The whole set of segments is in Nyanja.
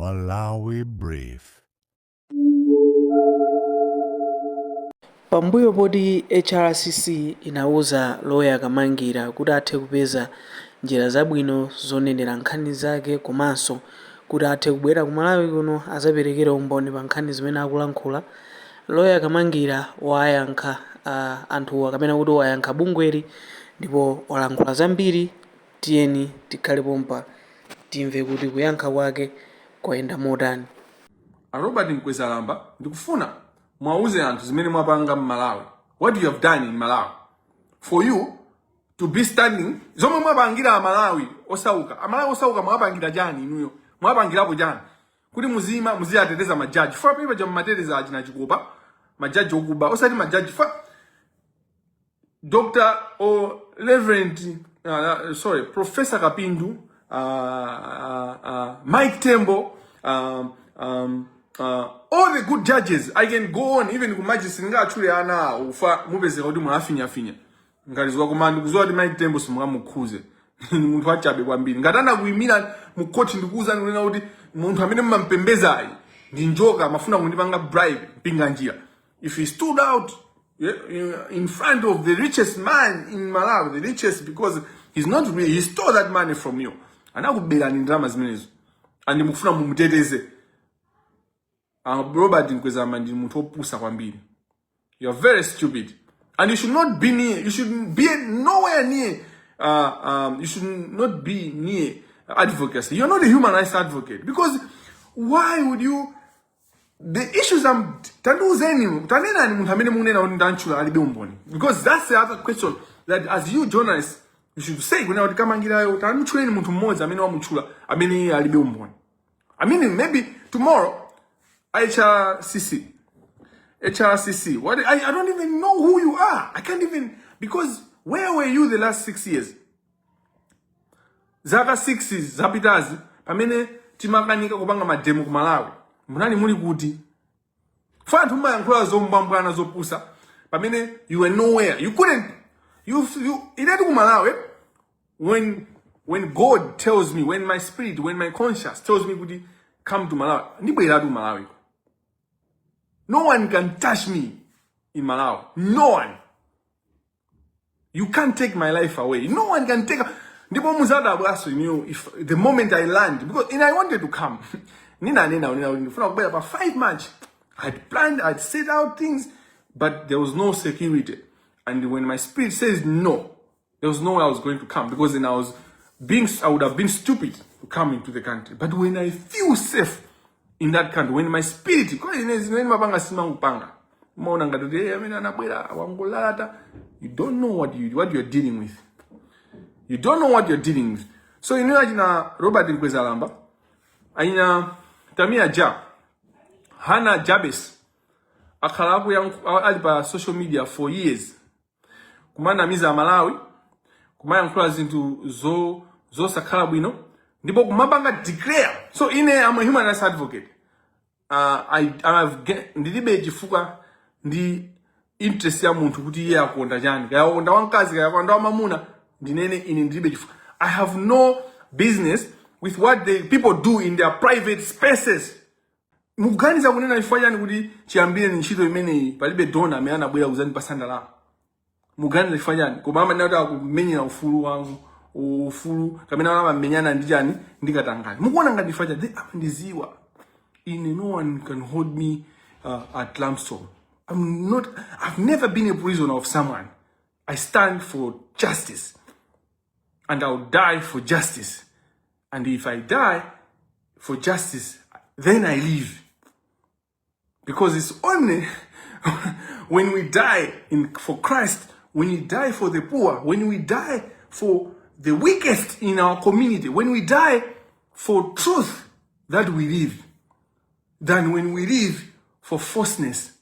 Malawi Brief. Pambuyo poti HRCC inauza loya Kamangira kuti athe kupeza njira zabwino zonenera nkhani zake komanso kuti athe kubwera ku Malawi kuno azaperekere umboni pa nkhani zimene akulankhula, loya Kamangira wayankha anthuwa kapena kuti wayankha bungweli ndipo walankhula zambiri. Tiyeni tikhale pompa timve kuti kuyankha kwake kwayenda motani. A Robert Mkwezalamba, ndikufuna mwauze anthu zimene mwapanga m'Malawi. What you have done in Malawi for you to be standing, zomwe mwapangira Amalawi osauka. Amalawi osauka mwapangira chani inuyo? Mwapangirapo chani kuti muzima muziyateteza majaji? Fwa paipa cha mmateteza achina Chikopa, majaji okuba, osati majaji fa Dr. or Reverend, sorry, Professor Kapindu, Mike Tembo, all the good judges. I can go on even ku magistrate ngatchule ana ufa mupezeka kuti mwafinyafinya ngati koma ndikuziwa kuti Mike Tembo simungamukhuze, ni munthu wachabe kwambiri. Ngati anakuyimira mu court ndikuwuzani kunena kuti munthu amene mumampembezayi ndi njoka, amafuna kundipanga bribe, Mpinganjira, if he stood out, yeah, in front of the richest man in Malawi, the richest because he's not really, he stole that money from you, anakuberani ndalama zimenezo and mukufuna mumuteteze. Robert Mkwezalamba ndi munthu opusa kwambiri. You are very stupid and you should not be near, you should be nowhere near, you should not be near advocacy. You're not a human rights advocate, because why would you, the issues I'm, tandiuzeni, tanenani munthu amene munena kuti ndantchula alibe umboni, because that's the other question that as you journalists you should say, kunena kuti Kamangirayo, tamutchuleni munthu mmodzi amene wamutchula amene iye alibe umboni. I mean, maybe tomorrow HRCC, HRCC, what, I don't even know who you are. I can't even, because where were you the last 6 years? Zaka 6 zapitazi pamene timakanika kupanga mademo ku Malawi, munali muli kuti? Fa anthu mumayankhula zombwambwana zopusa pamene you were nowhere. You couldn't, you inetu ku Malawi, when God tells me, when my spirit, when my conscience tells me kuti come to Malawi, ndibweratu Malawi. No one can touch me in Malawi. No one. You can't take my life away. No one can take. Ndipo muzadabwaso inuyo if the moment I land, because and I wanted to come. Nina nina nina ndifuna kubwera pa 5 March. I'd planned, I'd set out things, but there was no security. And when my spirit says no, there was no way I was going to come, because then I would have been stupid to come into the country. But when I feel safe in that country, when my spirit, kwa ine zimene mapanga simangupanga. Umaona ngati kuti amene anabwera wangolalata. You don't know what you're dealing with. You don't know what you're dealing with. So inu achina Robert Mkwezalamba, achina Tamia Ja, Hannah Jabes, akhala ali pa social media for years kumanamiza Amalawi, kumayankhula zinthu zosakhala bwino ndipo kumapanga declare. So ine am a human rights advocate. Ndilibe chifukwa ndi interest ya munthu kuti iye akonda chani, kaya akonda wamkazi, kaya akonda wamamuna. Ndinene ine ndilibe chifukwa. I have no business with what the people do in their private spaces. Mukuganiza kunena chifukwa chani kuti chiyambire ni ntchito imeneyi palibe donor amene anabwera kuzandipasa ndalama? Muganiza chifukwa chani? Koma amanena kuti akumenyera ufulu wangu, ufulu kamene amamenyana ndi chani, ndi katangale. Mukuona ngati chifukwa chani? Amandiziwa ine. No one can hold me at ransom. I'm not, I've never been a prisoner of someone. I stand for justice and I'll die for justice, and if I die for justice, then I live, because it's only when we die for Christ, when we die for the poor, when we die for the weakest in our community, when we die for truth, that we live, than when we live for falseness.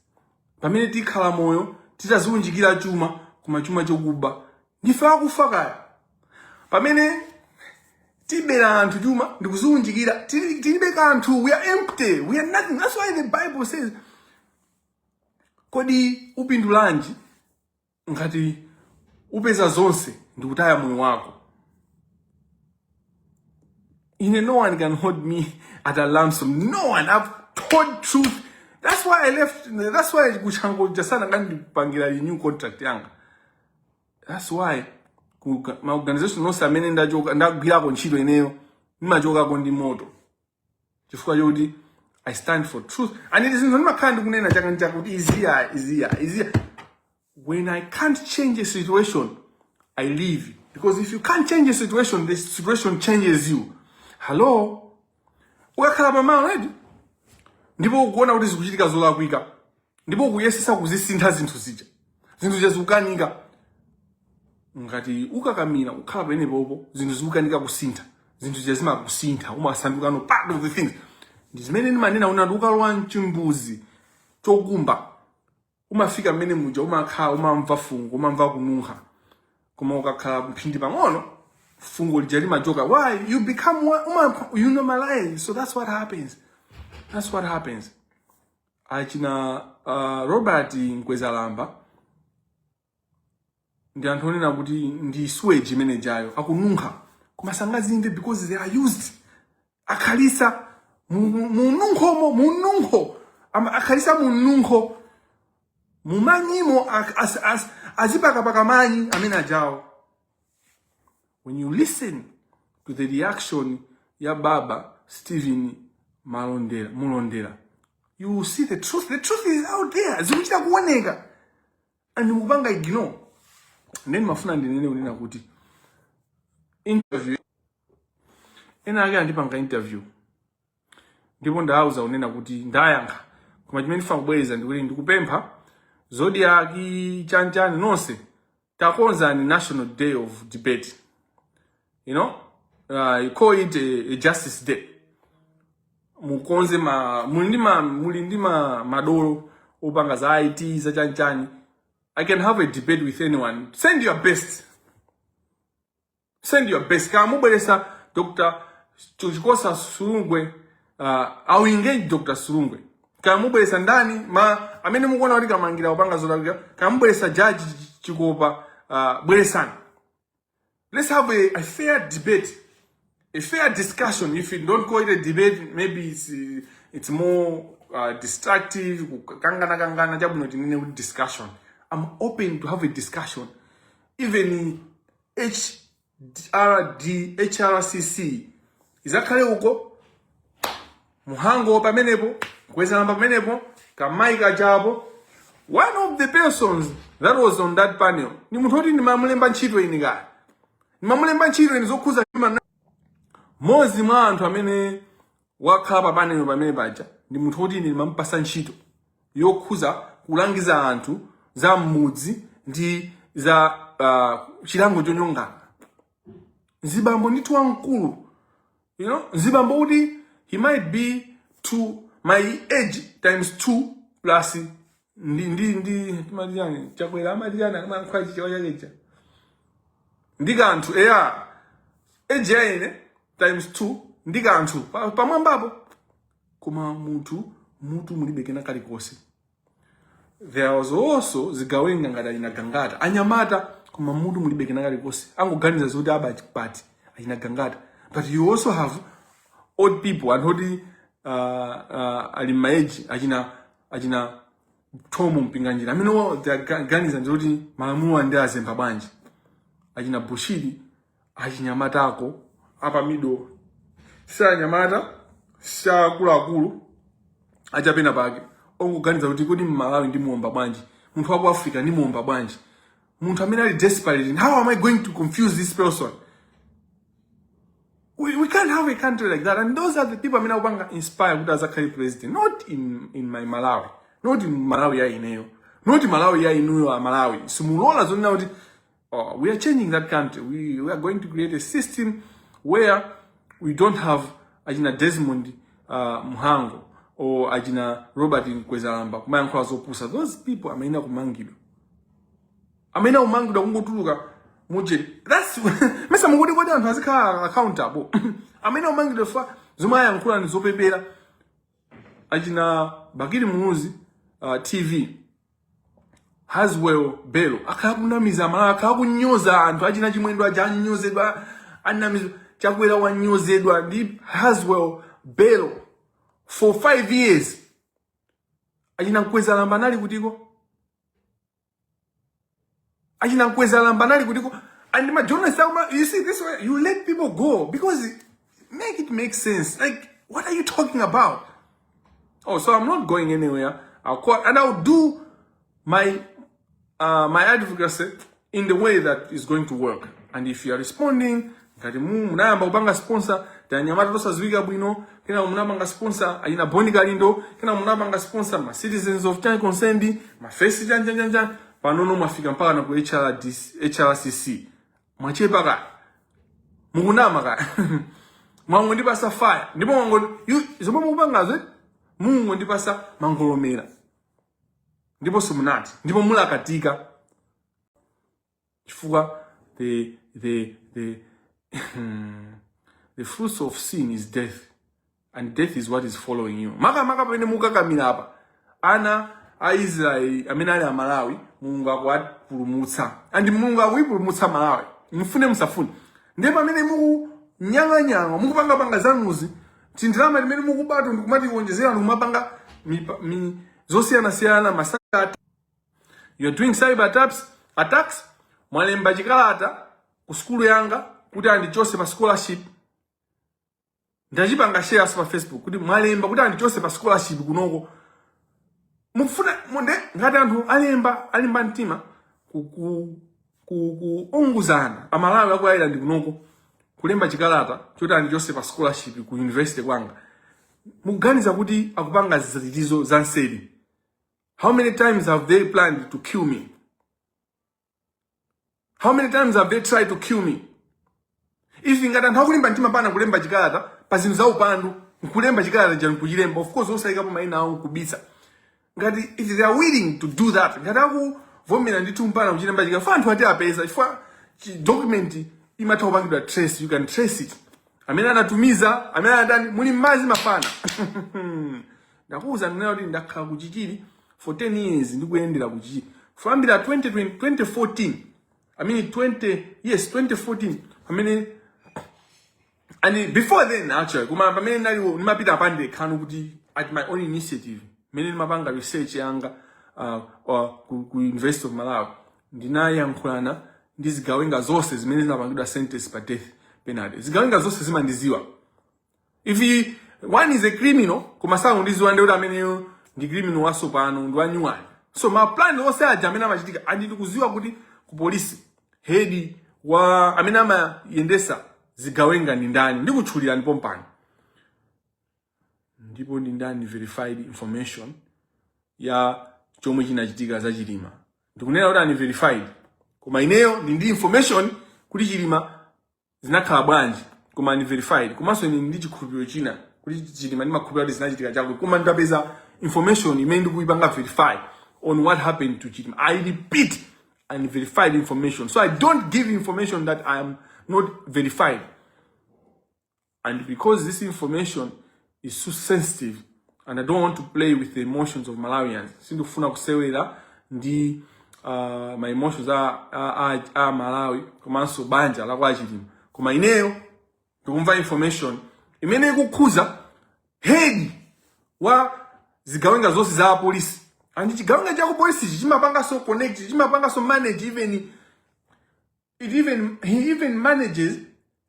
Pamene tikhala moyo titaziunjikira chuma, koma chuma chokuba, ndife akufa kaya. Pamene tibera anthu chuma ndikuziunjikira, tilibe kanthu. We are empty, we are nothing. That's why the Bible says, kodi upindulanji ngati upeza zonse ndikutaya moyo wako? Ine, no one can hold me at a ransom. No one. I've told truth. That's why I left. That's why ku Chanco jasana kandipangira new contract yanga. That's why ku ma organization onse amene ndachoka, ndagwirako ntchito ineyo, ndimachokako ndi moto, chifukwa chokuti I stand for truth. And it is ndimakhala ndikunena chaka ndi chaka kuti iziya, iziya, iziya. When I can't change a situation, I leave, because if you can't change a situation, the situation changes you. Hello, ukakhala pamalo, right, ndipo ukuona kuti zikuchitika zolakwika, ndipo ukuyesesa kuzisintha zinthu zija, zinthu zija zikukanika, ngati ukakamira kukhala pamenepopo, zinthu zikukanika kusintha, zinthu zija zimakusintha, umasandukano part of the things. Ndi zimene ndimanena unati ukalowa mchimbuzi chokumba, umafika mmene muja umakhala, umamva fungo, umamva kununkha, koma ukakhala mphindi pang'ono, fungo lija limachoka. Why? You become one, you normalize. So that's what happens, that's what happens. Achina Robert Mkwezalamba ndi anthu onena kuti ndi sewage imene jayo, akununkha koma sangazimve because they are used. Akhalisa mununkhomo, mununkho, akhalisa mununkho, mumanyimo, azipakapaka manyi amene ajawo. When you listen to the reaction ya Baba Stephen Malondera, Mulondera, you will see the truth. The truth is out there, zikuchita kuoneka and mukupanga ignore. Then mafuna ndinene kunena kuti interview ena ake andipanga interview, ndipo ndawauza kunena kuti ndayankha, koma chimene ndifuna kubwereza ndikuti ndikupempha Zodiak, chanchani, nonse, takonzani National Day of Debate. You call it a justice day. Mukonze ma muli ndi ma madolo opanga za IT, za chanchani. I can have a debate with anyone. Send your best, send your best. Kama mubweresa Dr. Chikosa Sulungwe, I will engage Dr. Sulungwe. Kama mubweresa ndani ma amene mukuona kuti Kamangira kupanga zolakwika, kama mubweresa Judge Chikopa, bweresani. Let's have a fair debate, a fair discussion. If you don't call it a debate, maybe it's more destructive, kangana kangana. Chabwino, tinene kuti discussion. I'm open to have a discussion. Even HRD, HRCC izakhale uko, Muhango pamenepo, Kwezalamba pamenepo, Kamaika chapo. One of the persons that was on that panel ni munthu oti ndimamulemba ntchito ine kaya, ndimamulemba ntchito ine zokhuza human. Mmodzi mwa anthu amene wakhala pa panel pamene paja ndi munthu woti ine ndimamupasa ntchito yokhuza kulangiza anthu za m'mudzi ndi za chilango chonyongana. Nzibambo ndithu wamkulu, nzibambo kuti he might be two, my age times two plus ndi timati chani, Chakwera amati chani akamankhula chichewa chakecha, ndi kanthu eya, age ya ine times two ndi kanthu pamwambapo, koma munthu mutu mulibe kena kalikonse. There was also zigawenga ngati achina Gangata, anyamata, koma mutu mulibe kena kalikonse, angoganiza zoti aba pati, achina Gangata. But you also have old people, anthu oti ali m'ma age, achina Thomo Mpinganjira, amene ganiza ndikuti malamulo andi azemba bwanji, achina Bushiri, achinyamatako apamido, si anyamata, si akuluakulu, achapena pake, ongoganiza kuti kodi Mmalawi ndimuomba bwanji, munthu waku Africa ndimuomba bwanji, munthu amene ali desperate, how am I going to confuse this person? We can't have a country like that. And those are the people amene akupanga inspire kuti azakhale president. Not in my Malawi, not in Malawi ya ineyo, not Malawi ya inuyo a Malawi. Simulola zonena kuti, oh, we are changing that country. We are going to create a system where we don't have achina Desmond Mhango or achina Robert Mkwezalamba kumayankhula zopusa. Those people amayenera kumangidwa, amene umangidwa kungotuluka muje. That's mesa mukuti kodi anthu azikhala accountable. Amene umangidwa fa zomwe ayankhula ndi zopepera. Achina Bakili Muluzi TV, Haswell Bello akhala kunamiza Amalawi, akhala kunyoza anthu. Achina Chimwendo aja anyozedwa, anamizwa. Chakwera wanyozedwa ndi Haswell Bello for 5 years. Achina Mkwezalamba anali kutiko? Achina Mkwezalamba anali kutiko? And ma journalists akuma, you see this way you let people go because make it make sense. Like, what are you talking about? Oh, so I'm not going anywhere. I'll call and I'll do my advocacy in the way that is going to work. And if you are responding, ngati mu munayamba kupanga sponsor tanyamata tosadziwika bwino, kena munapanga sponsor ayina Boni Kalindo, kena munapanga sponsor ma citizens of chan concerned, ma face chan chan chan chan, panono mwafika mpaka na ku HRDC, HRCC. Mwachepa ka mukunama ka mwangondipasa fire, ndipo mwango zomwe mukupangazo, mungondipasa mangolomera, ndipo simunati, ndipo mulakatika chifukwa the fruits of sin is death, and death is what is following you. Makamaka pamene mukakamira apa ana a Israeli amene ali Amalawi, Mulungu akuwapulumutsa, and Mulungu akuyipulumutsa Malawi, mufune musafune. Ndiye pamene mukunyang'anyang'a, mukupangapanga zanuzi, tindalama limene mukubatu ndikumatiwonjezera, ndikumapanga zosiyanasiyana, masakata, you're doing cyber attacks. Mwalemba chikalata ku sukulu yanga kuti andichose pa scholarship. Ndachipanga share pa Facebook kuti mwalemba kuti andichose pa scholarship kunoko. Mukufuna munde ngati anthu alimba mtima kuunguzana Amalawi aku Ireland kunoko kulemba chikalata choti andichose pa scholarship ku university kwanga, mukuganiza kuti akupanga zizatizo za nseri? How many times have they planned to kill me? How many times have they tried to kill me? If ngati anthu akulimba mtima pana kulemba chikalata pa zinthu za upandu, nkulemba chikalata cha nkuchilemba, of course osayikapo mayina awo, nkubisa, ngati if they are willing to do that, ngati akuvomera ndithu mpana kuchilemba chikalata fa anthu ati apeza, chifukwa document imatha kupangidwa trace. You can trace it, amene anatumiza, amene anatani. Muli mmazi mafana. Ndakuwuza ndinena kuti ndakhala ku Chichiri for 10 years, ndikuyendera ku Chichiri kuyambira 2020, 2014, I mean 20, yes, 2014 pamene, and before then actually, koma pamene ndali ndimapita pandekha kuti at my own initiative, mene ndimapanga research yanga ku University of Malawi, ndinayankhulana ndi zigawenga zonse zimene zinapangidwa sentence pa death penalty. Zigawenga zonse zimandiziwa. If one is a criminal koma sakundiziwa, ndi kuti ameneyo ndi criminal wasopano, ndi wanyuwani. So ma plan onse aja amene amachitika, andi ndikuziwa kuti ku polisi head wa amene amayendesa zigawenga ndi ndani. Ndikutchulirani pompano, ndipo ndi ndani. Verified information ya chomwe chinachitika za Chilima, ndikunena kuti unverified, koma ineyo ndi information kuti Chilima zinakhala bwanji, koma unverified. Komanso ine ndi chikhulupiriro china kuti Chilima, ndimakhulupirira kuti zinachitika chako, koma ndapeza information imene ndikuyipanga verify on what happened to Chilima. I repeat, unverified information. So I don't give information that I am not verified. And because this information is so sensitive and I don't want to play with the emotions of Malawians, sindikufuna kusewera ndi my emotions a Malawi komanso banja la kwa Chilima, koma ineyo ndikumva information imene ikukhuza head wa zigawenga zonse za apolisi, and chigawenga cha kupolisi chimapanganso connect, chimapanganso manage, even it even he even manages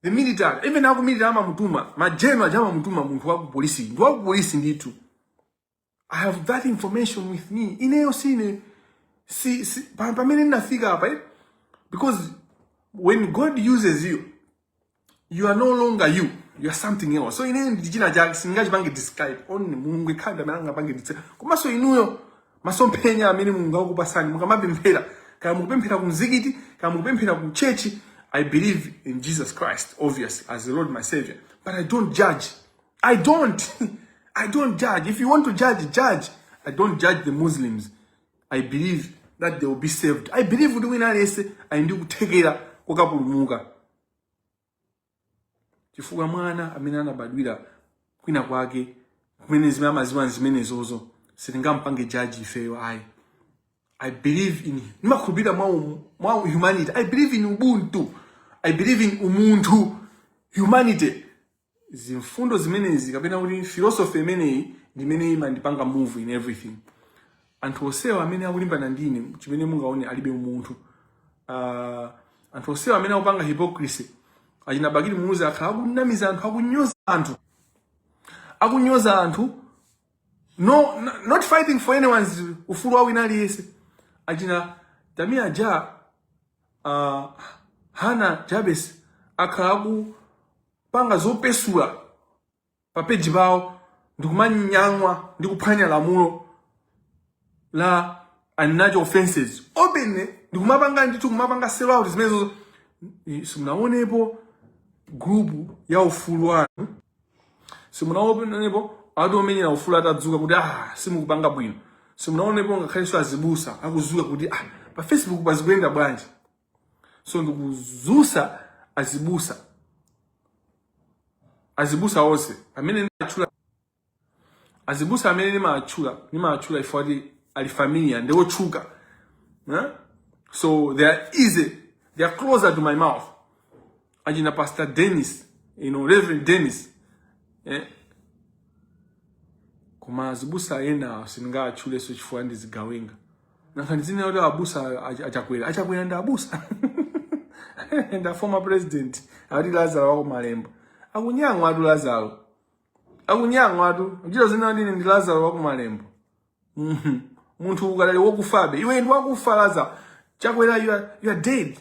the military. Even aku military amamutuma, majeno aja amamutuma munthu wa kupolisi, ndi wa kupolisi ndithu. I have that information with me. Ineyo sine si pamene ndinafika apa, eh? Because when God uses you, you are no longer you, you are something else. So ineyo ndi china chake sindingachipange describe. Only Mulungu yekha amene angapange describe. Komanso inuyo, masomphenya amene Mulungu akukupasani mukamapemphera, kaya mukupemphera ku mzikiti, kaya mukupemphera ku church, I believe in Jesus Christ, obviously, as the Lord my Savior, but I don't judge. I don't judge. If you want to judge, judge. I don't judge the Muslims. I believe that they will be saved. I believe kuti wina aliyense ali ndi kuthekera kokapulumuka, chifukwa mwana amene anabadwira kwina kwake kumene zimene amaziwa zimenezozo, sitingampange judge ifeyo, ayi. I believe in, ndimakhulupirira mwa humanity. I believe in ubuntu. I believe in umunthu. Humanity. Zimfundo zimenezi kapena kuti philosophy imeneyi ndi imene imandipanga move in everything. Anthu onsewa amene akulimbana ndi ine, chimene mungaone, alibe umunthu. Anthu onsewa amene akupanga hypocrisy, achina Bakili Muluzi akhala akunamiza anthu, akunyoza anthu, akunyoza anthu, no, not fighting for anyone's ufulu wa wina aliyense. Achina Tamia Ja, Hana Jabes akhala akupanga zopesula pa peji pawo ndikumanyamwa ndi kuphwanya lamulo la unnatural offenses openly, ndikumapanga ndithu kumapanga sell out zimenezo. Simunaonepo group ya ufulu wanu, simunaonepo ati omenyera ufulu atadzuka kuti ah, simukupanga bwino. Simunaonepo ngakhalenso azibusa akuzuka kuti ah, pa Facebook pazikuyenda bwanji? So ndikuzusa azibusa, azibusa onse amene ndinatchula, azibusa amene ndimatchula, ndimatchula ifo ati ali familiar, ndi otchuka, eh? So they are easy, they are closer to my mouth. Achina Pastor Dennis, Reverend Dennis, eh? Koma azibusa ena sindingatchulenso chifukwa ndi zigawenga. Nanga ndinene kuti abusa achakwera, achakwera ndi abusa ndi a former president, ati Lazaro wako Malembo akunyang'wa, atu Lazaro akunyang'wa, atu njira zina ndine ndi Lazaro wako Malembo. Munthu ukadali wokufabe, iwe ndi wakufa. Lazaro Chakwera, you are dead,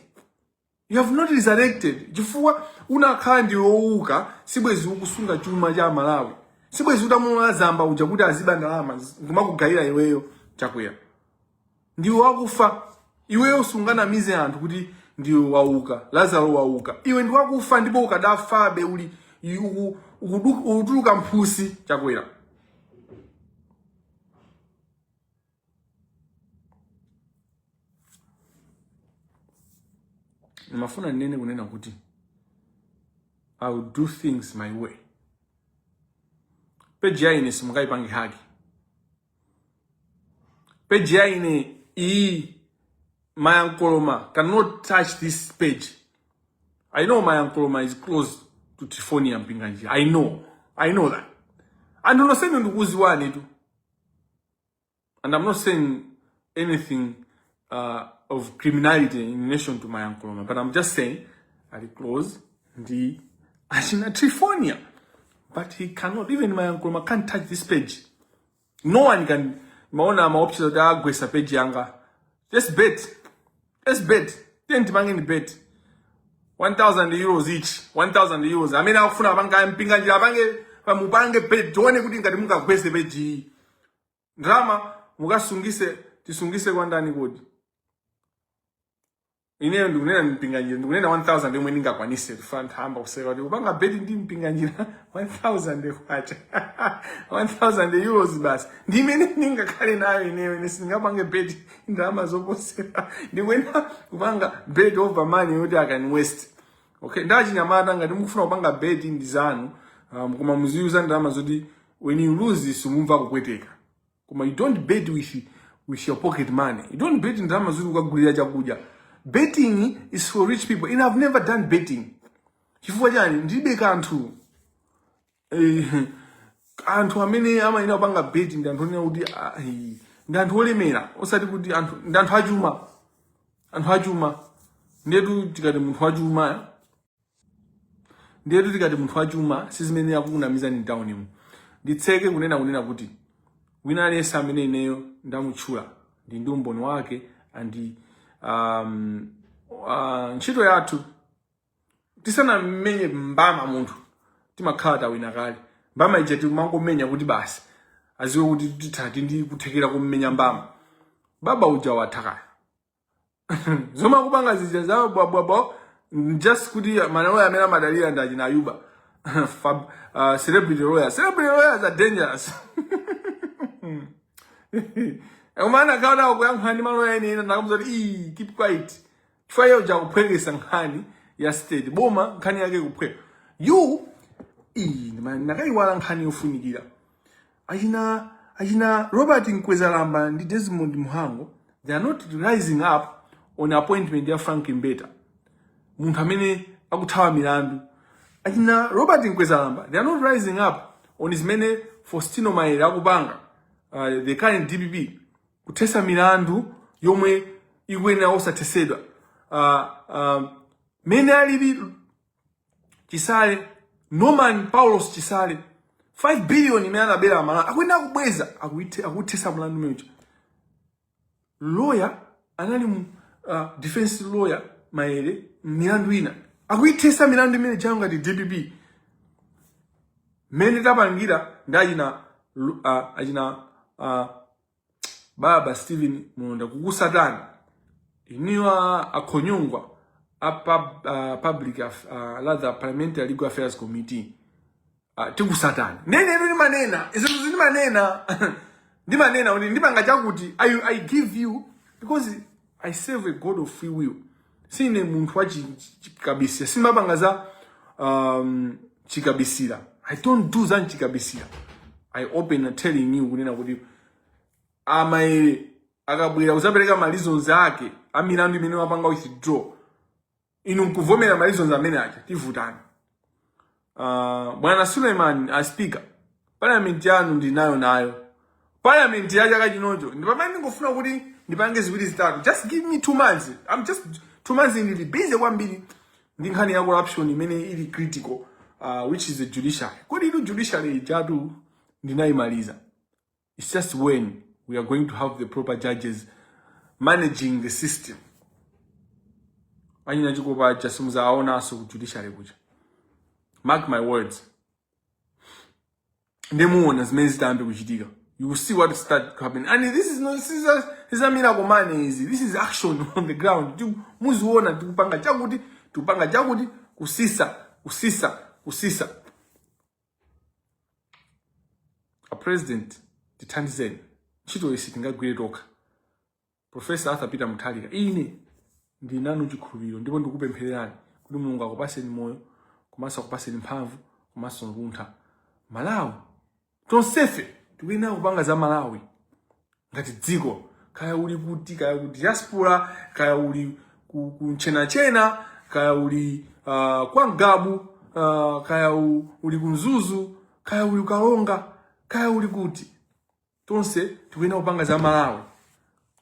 you have not resurrected, chifukwa unakhala ndi wouka sibwezi ukusunga chuma cha Malawi, sibwezi utamulola Zamba uja kuti aziba ndalama kumakugayira iweyo. Chakwera, ndiwe wakufa iweyo. Sunganamize anthu kuti ndiwe wauka, Lazaro wauka. Iwe ndi wakufa ndipo ukadafabe, uli ukutuluka mphusi, Chakwera. Ndimafuna ndinene kunena kuti I will do things my way. Page ya ine simungayipange hack. Page ya ine iyi, Mayankoloma cannot touch this page. I know Mayankoloma is close to Trifonia Mpinganjira. I know, I know that. Anthu nonsenu ndikuziwani tu, and I'm not saying anything of criminality in relation to Mayankoloma, but I'm just saying ali close ndi achina Trifonia, but he cannot, even Mayankoloma can't touch this page. No one can. Maona ma options kuti agwesa page yanga. Let's bet, let's bet. Then tipangeni bet, €1000 each, €1000. Amene akufuna apanga Mpinganjira apange, mupange bet, tione kuti ngati mungagwese page iyi. Ndalama mukasungise, tisungise kwa ndani kodi? Ineyo ndikunena Mpinganjira, ndikunena 1000 yomwe ndingakwanise tufa nthamba kuseka kuti kupanga bet ndi Mpinganjira 1000 kwacha, €1000 basi ndi imene ndingakhale nayo ineyo. Ine sindingapange bet ndalama zoposera. Ndikuyenera kupanga bet over money yoti I can waste. Okay, ndachinyamata, ngati mukufuna kupanga bet ndi zanu, koma muziyuza ndalama zoti when you lose simumva kupweteka. Koma you don't bet with your pocket money. You don't bet ndalama zoti ukagulira chakudya. Betting is for rich people, and I've never done betting. Chifukwa chani? Ndilibe kanthu. Anthu amene amayenera kupanga bet ndi anthu onena kuti ah, ndi anthu olemera, osati kuti anthu ndi anthu achuma, anthu achuma. Ndetu tikati munthu wachuma, ndiyetu tikati munthu wachuma si zimene akukunamizani mtaunimu. Nditseke kunena kuti wina aliyense amene ineyo ndamutchula ndi umboni wake, and ntchito yathu, tisanamenye mbama munthu timakhala tawina kale. Mbama ija timangomenya kuti basi aziwe kuti tithati ndi kuthekera kummenya mbama. Baba uja watha kaya zomwe akupanga zija za bwabwabwa, just kuti maloya amene amadalira ndi achina Ayuba. Celebrity lawyers, celebrity lawyers are dangerous. Koma anakhala kuyankhula ndi maloya ene ena, ndakamuza kuti ii, keep quiet, chifukwa iye uja akuphwekesa nkhani ya state boma, nkhani yake kuphweka you ii. Ndakayiwala nkhani yofunikira. Achina Robert Mkwezalamba ndi Desmond Muhango, they are not rising up on appointment ya Frank Mbeta, munthu amene akuthawa milandu. Achina Robert Mkwezalamba, they are not rising up on zimene Faustino Maele akupanga, the current DPP, kuthesa milandu yomwe ikuyenera osathesedwa. Mene alili Chisale, Norman Paulos Chisale, 5 billion imene anabera Amalawi akuyenera kubweza, akuthesa mlandu umenewu. Lawyer anali mu defense lawyer Maele milandu ina akuithesa milandu imene chayo ngati DPP mmene tapangira ndi achina baba Stephen Mulonda kukusatani inuyo akhonyongwa a public rather Parliamentary Legal Affairs Committee. Tikusatani nenetu ndimanena zinthu ndimanena ndimanena kuti ndipanga chakuti I give you because I serve a God of free will. Sine munthu wa chikabisira, simapanga za chikabisira. I don't do za chikabisira. I open telling you kunena kuti amaere akabwera kuzapereka ma reasons ake a milandu imene wapanga withdraw, inu nkuvomera ma reasons amene aja, tivutani. Bwana Suleiman, a Speaker, parliament yanu ndinayo nayo parliament ya chaka chinocho. Ndi pamene ndingofuna kuti ndipange ziwiri zitatu. Just give me 2 months. I'm just 2 months, ndili busy kwambiri ndi nkhani ya corruption imene ili critical, which is the judiciary. Kodi itu judiciary ijatu ndinayimaliza. It's just when we are going to have the proper judges managing the system. Anyina chikopa aja simuzawaonanso ku judiciary kuja, mark my words. Ndimuona zimene zitambe kuchitika. You will see what start to happen. And this is not this is a miracle money is this is action on the ground. Muziona tikupanga chakuti, tikupanga chakuti, kusisa, kusisa, kusisa. A President, tithandizeni, ntchito isi tingagwire tokha. Professor Arthur Peter Mutharika, ine ndili nanu chikhulupiriro ndipo ndikupemphererani kuti Mulungu akupaseni moyo komanso akupaseni mphamvu komanso luntha. Malawi tonsefe tikuyenera kupanga za Malawi ngati dziko, kaya uli kuti, kaya ku diaspora, kaya uli ku nchenachena, kaya uli kwa Ngabu, kaya uli ku Mzuzu, kaya uli Kalonga, kaya uli kuti, tonse tikuyenera kupanga za Malawi.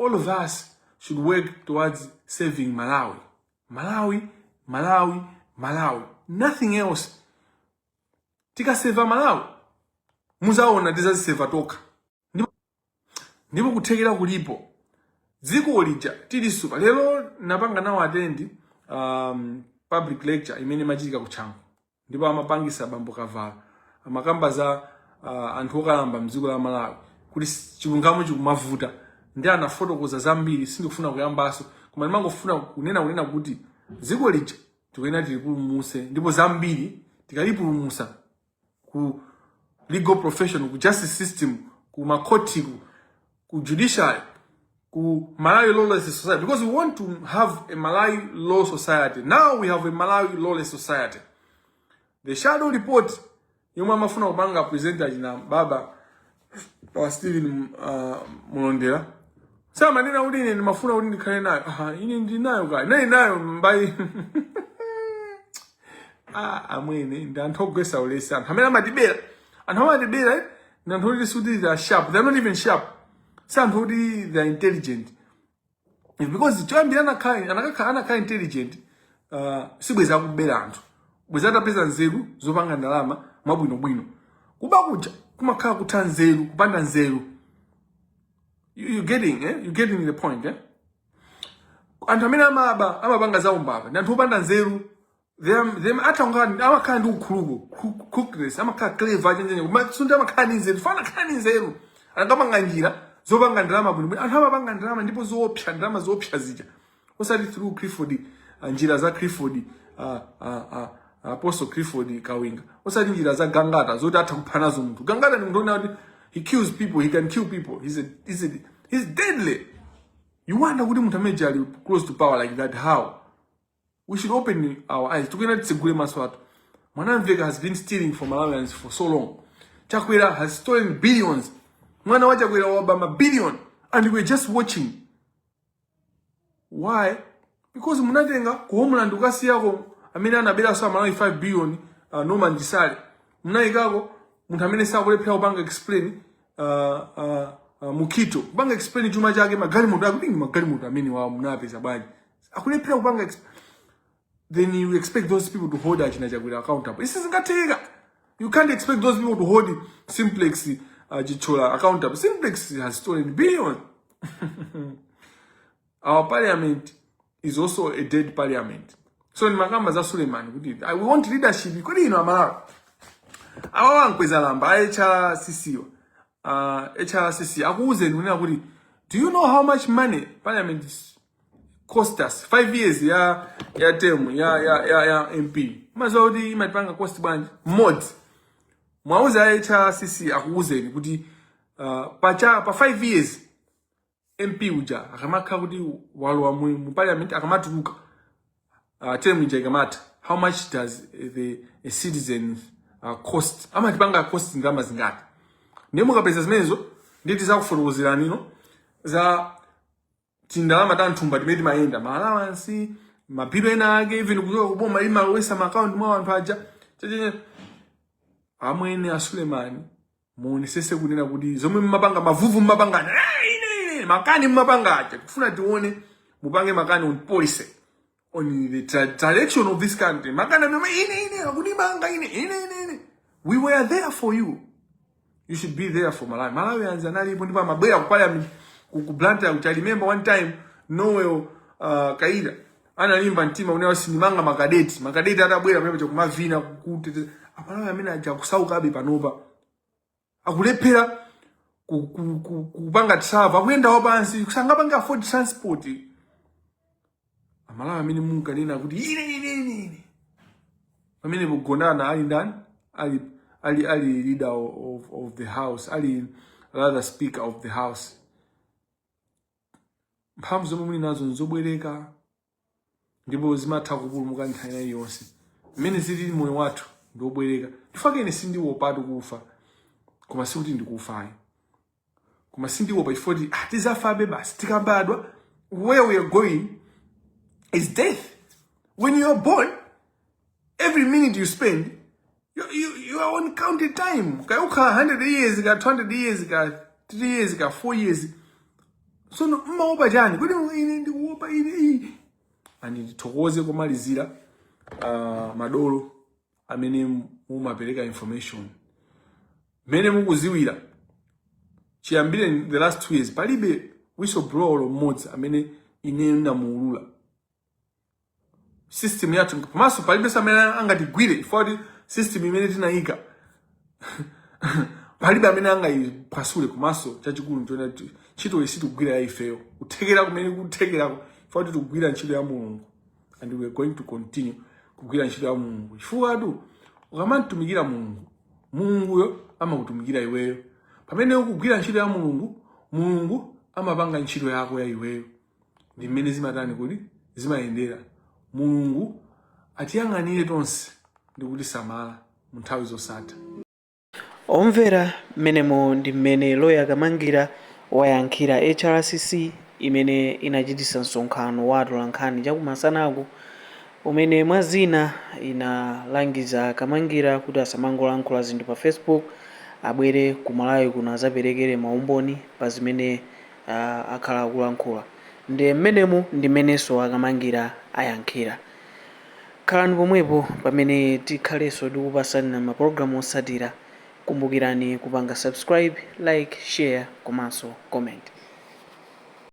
All of us should work towards saving Malawi, Malawi, Malawi, Malawi, nothing else. Tikaseva Malawi, muzaona tizaziseva tokha. Ndipo kuthekera kulipo, dziko lija tilisupa. Lero napanga nawo attend public lecture imene imachitika ku Chanco, ndipo amapangisa bambo Kavala, amakamba za anthu okalamba mdziko la Malawi kuti chilungamo chikumavuta, ndi anafotokoza zambiri. Sindikufuna kuyambaso, koma ndimangofuna kunena kuti dziko lija tikuyenera tilipulumuse, ndipo zambiri tikalipulumusa ku legal profession, ku justice system, ku makhotiku, ku judiciary, ku Malawi Lawless Society, because we want to have a Malawi law society. Now we have a Malawi lawless society. The shadow report yomwe amafuna kupanga present achina baba wa Stephen Mulondera samanena kuti ine ndimafuna kuti ndikhale nayo. Aha, ine ndili nayo kale, nali nayo mbayi. Ah, amwene, ndi anthu ogwesa ulesi, anthu amene amatibera. Anthu amatibera, eh, ndi anthu oti sikuti they are sharp. They are not even sharp. Si anthu oti they are intelligent, because choyambira anakhala intelligent, sibweza akubera anthu, bweza atapeza nzeru zopanga ndalama mwabwinobwino. Kuba kuja kumakhala kutha nzeru, kupanda nzeru. You getting, eh? You getting the point, eh? Anthu amene amaba, amapanga za umbava, ndi anthu opanda nzeru. Them atha amakhala ndi ukhuluku, crookness, amakhala clever chenjenje, koma sunti amakhala ndi nzeru. Fana akhala ndi nzeru, angamanga njira zopanga ndalama bwinobwino. Anthu amapanga ndalama ndipo zoopsa, ndalama zoopsa zija, osati through Clifford, njira za Clifford, Apostle Clifford Kawinga, osati njira za Gangata zoti atha kupha nazo munthu. Gangata ndi munthu onena kuti he kills people, he can kill people. He's deadly. You wonder kuti munthu amene ali close to power like that, how? We should open our eyes. Tikuyenera titsegule maso athu. Mwanamveka has been stealing from Malawians for so long. Chakwera has stolen billions. Mwana wa Chakwera waba mabillion, and we're just watching. Why? Because munatenga ku Homeland ukasiyako amene anaberanso Amalawi 5 billion. Norman Chisale, munayikako munthu amene sakulephera kupanga explain, Mukito, kupanga explain chuma chake, magalimoto ake, kuti magalimoto amene wawo munapeza bwanji, akulephera kupanga. Then you expect those people to hold achina Chakwera accountable? Isizingatheka. You can't expect those people to hold Simplex Chithyola accountable. Simplex has stolen billions. Our parliament is also a dead parliament. So ndimakamba za Suleiman kuti we want leadership. Kodi ino Amalawi, awa wankweza lamba a HRCC, HRCC akuuzeni kunena kuti, do you know how much money parliament cost us? 5 years ya term ya MP, maziwa kuti imatipanga cost bwanji mmodzi? Mwauze a HRCC akuuzeni kuti pa 5 years MP uja akamakhala kuti walowa mu parliament, akamatuluka, term ija ikamatha, how much does the a citizen cost, amatipanga cost ndalama zingati? Ndiye mukapeza zimenezo, nditi zakufotokozerani ino za tindalama ta nthumba timene timayenda, ma allowance, mapiro ena ake, even kuchoka kuboma imalowesa ma account mwa anthu aja checheche. Amwene a Sulemani, muonesese kunena kuti zomwe mmapanga, mavuvu mmapangana, ine ine makani mmapanga aja, kufuna tione mupange makani on policy, on the direction of this country. Makani amene ine ine akundimanga ine ine ine ine, we were there for you. You should be there for Malawi. Malawians analipo ndipo amabwera ku parliament, ku Blantyre kuti. I remember one time Noel Kaira analimba mtima unewa, "Sindimanga makadeti." Makadeti atabwera pamene kumavina kuti Amalawi amene aja kusaukabe panopa, akulephera kupanga travel, akuyenda wapansi, sangapanga afford transport. Amalawi amene munkanena kuti ine ine ine ine, pamene kugondana ali ndani? Ali leader of the house, ali rather speaker of the house. Mphamvu zomwe muli nazo nzobwereka ndipo zimatha kupulumuka nthawi iliyonse. Mmene zilili, moyo wathu ndiwobwereka. Ndifake ine sindiwopatu kufa, koma sikuti ndikufayi, koma sindiopa chifukwa kuti tizafabe basi. Tikabadwa, where we are going is death. When you are born, every minute you spend, you are on counted time. Kaya ukhala 100 years, ka 200 years, ka 3 years, ka 4 years. So no, mmaopa chani? Kuti ine ndikuopa ine iyi. And ndithokoze komalizira madolo amene mumapereka information. Mmene mukuziwira, chiyambire in the last 2 years palibe whistleblower mmodzi amene ine ndamuulula. System yathu, komanso palibenso amene angatigwire chifukwa kuti system imene tinayika palibe amene angayiphwasule. Komanso chachikulu nchona, ntchito iyi sitikugwira ya ifeyo, kuthekera kumene kuthekerako, chifukwa kuti tikugwira ntchito ya Mulungu, and we are going to continue kugwira ntchito ya Mulungu, chifukwa tu ukamamtumikira Mulungu, Mulunguyo amakutumikira iweyo. Pamene ukugwira ntchito ya Mulungu, Mulungu amapanga ntchito yako ya iweyo. Ndi mmene zimatani kuti zimayendera. Mulungu atiyang'anire tonse ndi kutisamala mu nthawi zosatha. Omvera, mmenemo ndi mmene loya Kamangira wayankhira HRCC imene inachititsa msonkhano wa atolankhani chakumasanaku, umene mwa zina inalangiza Kamangira kuti asamangolankhula zinthu pa Facebook, abwere ku Malawi kuno azaperekere maumboni pa zimene akhala akulankhula. Ndi mmenemu ndi mmenenso Akamangira ayankhira. Khalani pomwepo pamene tikhalenso tikupasani mapulogalamu osatira. Kumbukirani kupanga subscribe, like, share komanso comment.